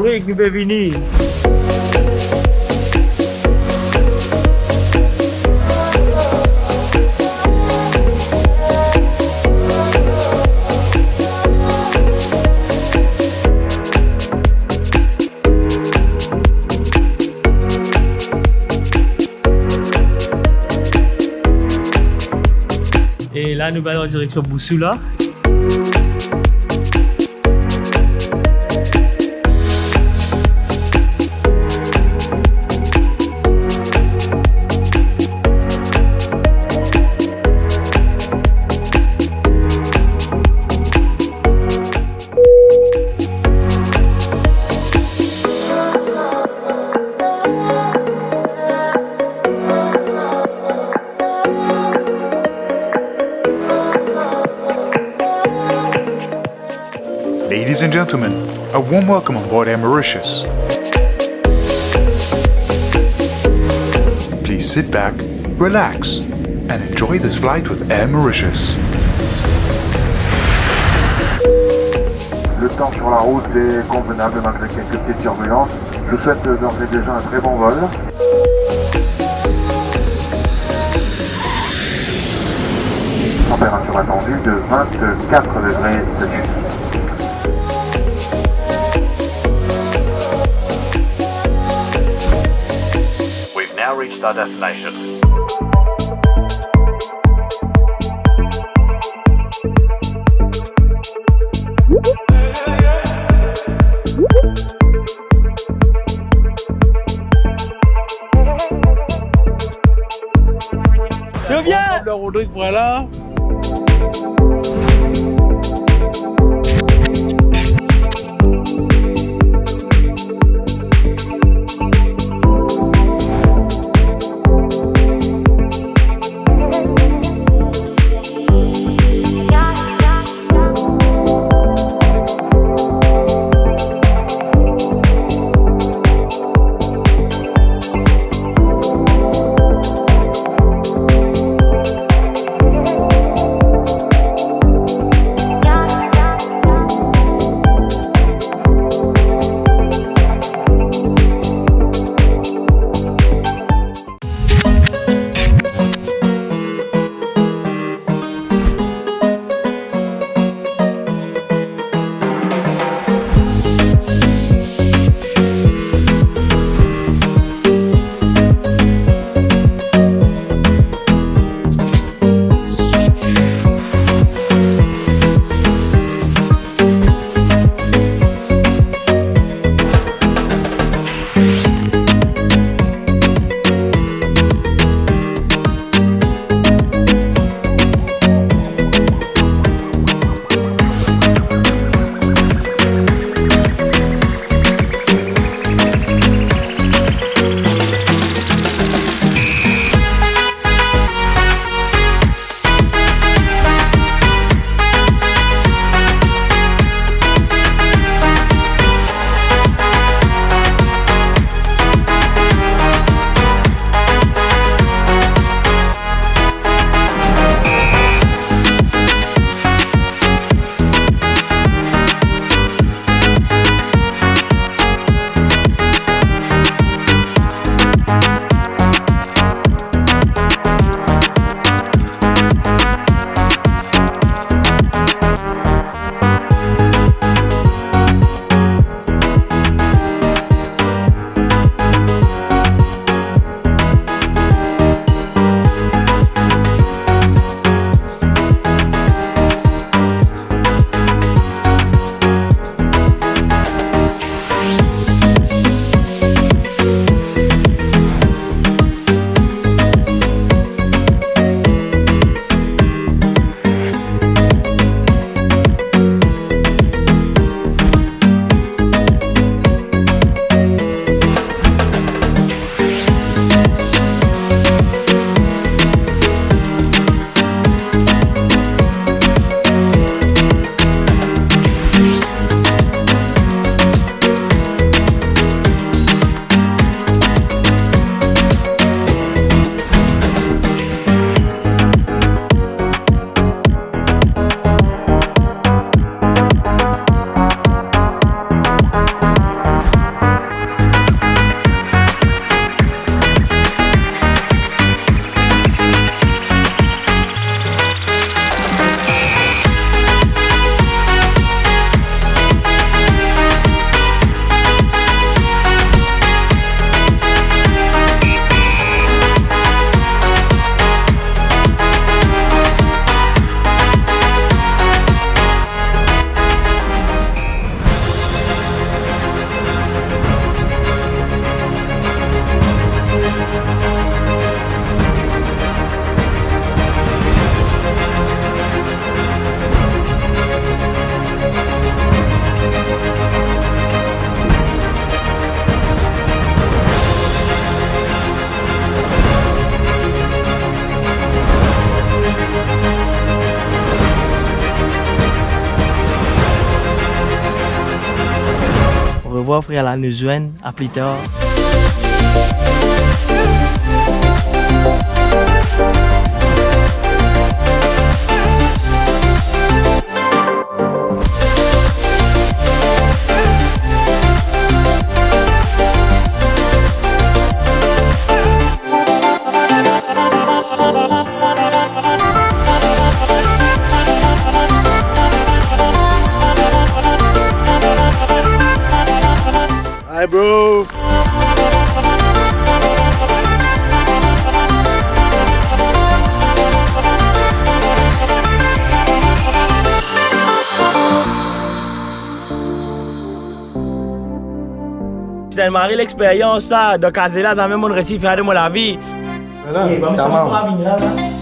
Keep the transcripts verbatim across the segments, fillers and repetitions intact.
Wi, nou pe vini. E la, nou pe al an direksion Bousoula. Ladies and gentlemen, a warm welcome on board Air Mauritius. Please sit back, relax, and enjoy this flight with Air Mauritius. Le temps sur la route est convenable malgré quelques petites turbulences. Je vous souhaite d'ores et déjà un très bon vol. Température attendue de vingt-quatre degrés Celsius. We've now reached our destination. Yo, vien! Rodrigue, voilà. Orevwar frer, ala nou zwenn, a pli tar. Hi, bro. Ti enn mari lexperyans sa, dan kaze la, zame monn resi fer de mo lavi. Ala, eh, ba, tamam. Sa pa vini la, la.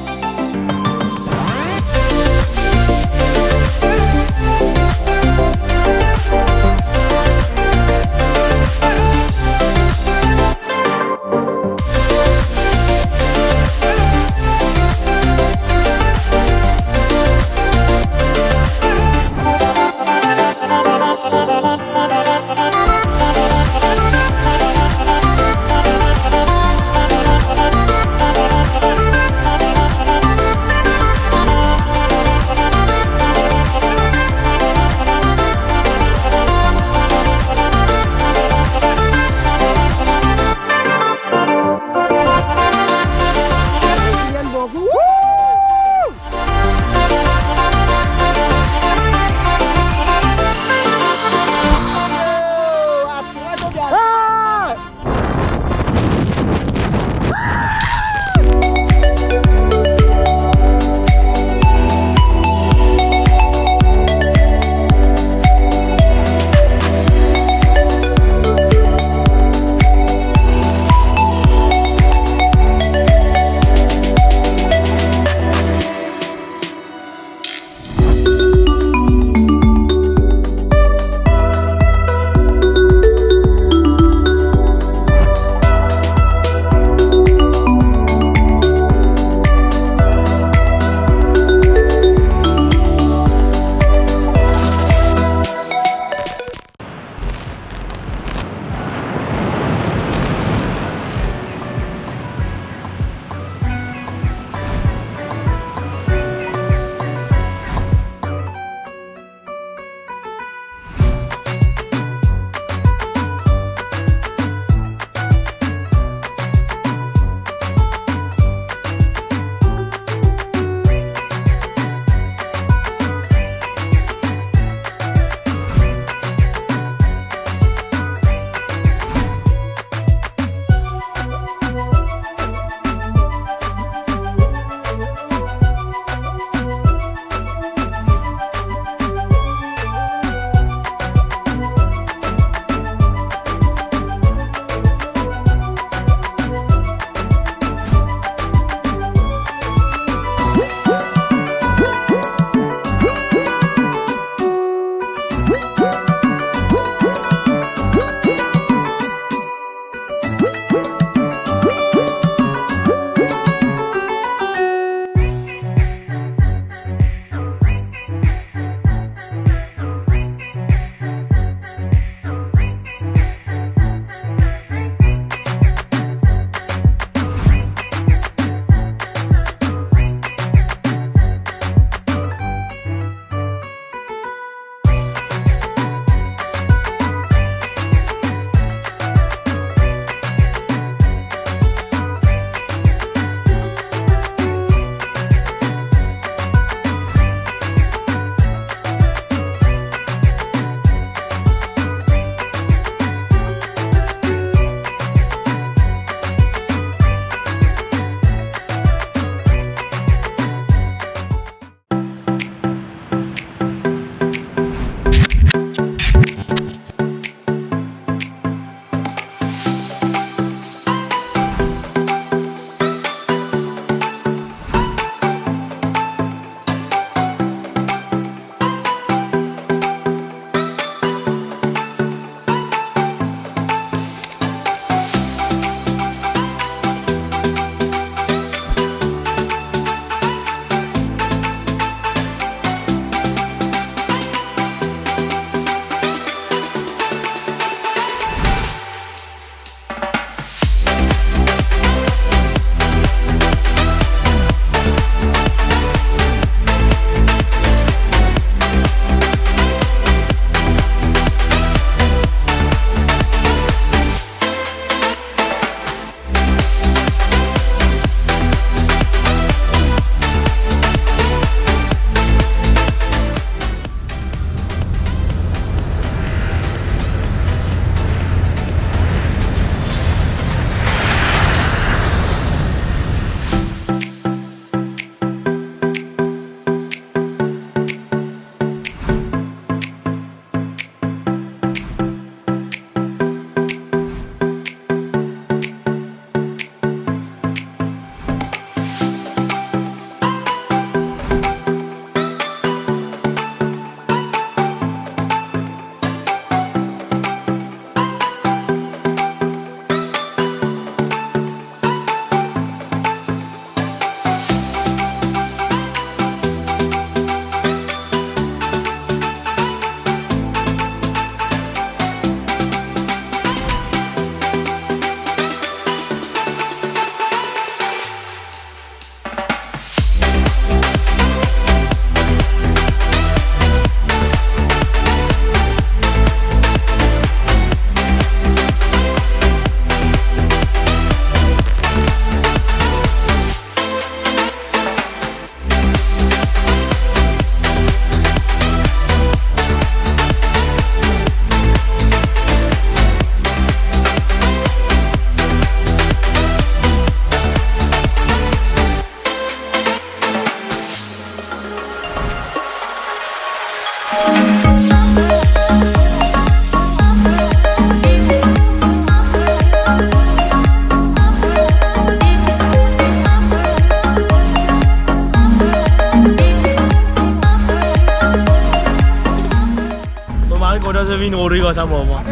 Rodrigo, sa bon, bon.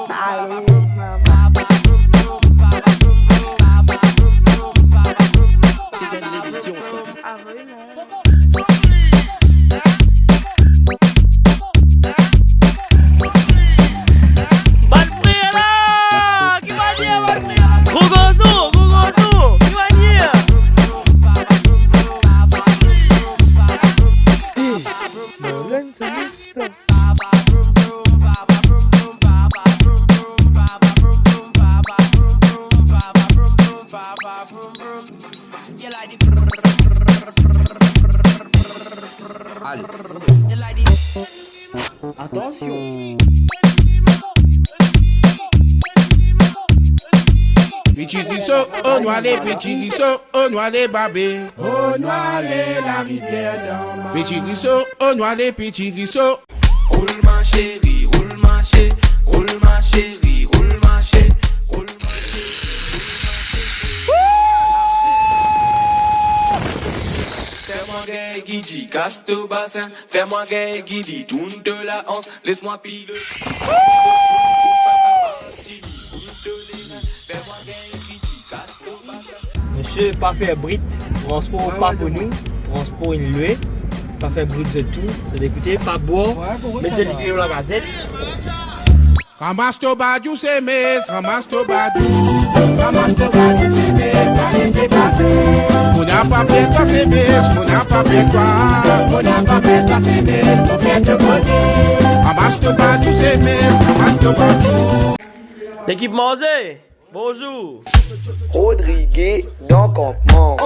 Allô, maman. Ah oui, non. Bann priye la! Ki bann priye la, bann priye la? Gro gozon, gro gozon, ki bann priye? Eh, Marlène, sa, sa. Ale. Atansion. Piti Riso, onwale, Piti Riso, onwale, babe. Onwale, larivier dan ma. Piti Riso, onwale, Piti Riso. Roul ma chérie, roul ma chérie, roul ma chérie, roul ma chérie, roul ma chérie, roul ma chérie. Fais-moi gagner, Guidi, casse ton bassin. Fais-moi gagner, Guidi, tourne de la hanse. Laisse-moi pile. Misie, pa fer bri, transpor pa pou nou, transpor inn lwe, pa fer bri zot tou, zot ekoute, pa bwar, met zot video lagazet. Ramas to badou, se mes, ramas to badou. Ramas to badou, se mes, ale deplase. Mo napa per twa, se mes, mo napa per twa. Mo napa per twa, se mes, mo per to kote. Ramas to badou, se mes, ramas to badou. Lekip manze, bonzour. Rodrigue dan kanpman.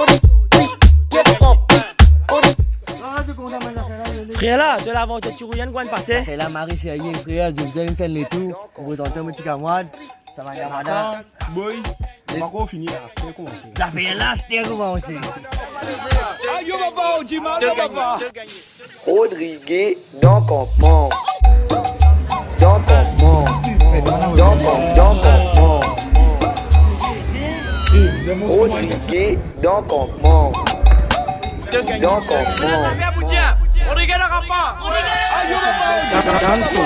Frer la, to la avan, to ti rouy enn kwenn pase. Zafer la mari serye, frer, zot bizin fer letour, pou prezant mo ti kamarad. Sa va, madam? Boy, mo pankor fini la, aster koumanse. Zafer la, aster koumanse. Ayo, papa, ou dimal, papa. Rodrigue dan kanpman. Dan kanpman. Dan kanp-, dan kanpman. Rodrigue dan kanpman. Dan kanpman. Rodrigue dan kanpman. Danse.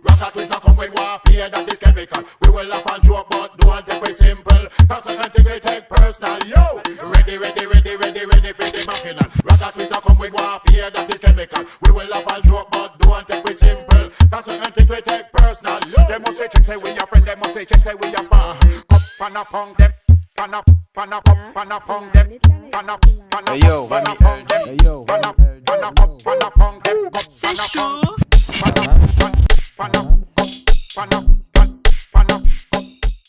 Rock out with some come with warfare that is chemical. We will laugh and joke, but don't take we simple. 'Cause certain things we take personal. Yo, ready, ready, ready, ready, ready for the bacchanal. Rock out with some come with warfare that is chemical. We will laugh and joke, but don't take we simple. 'Cause certain things we take personal. Yo, dem must say check say we a friend, dem must say check say we a spar. Up and up on dem, pan up, pan up, pan up on dem, pan up, pan up, Hey, yo, pan up on dem, pan up, pan up, pan up on dem, pan up on dem.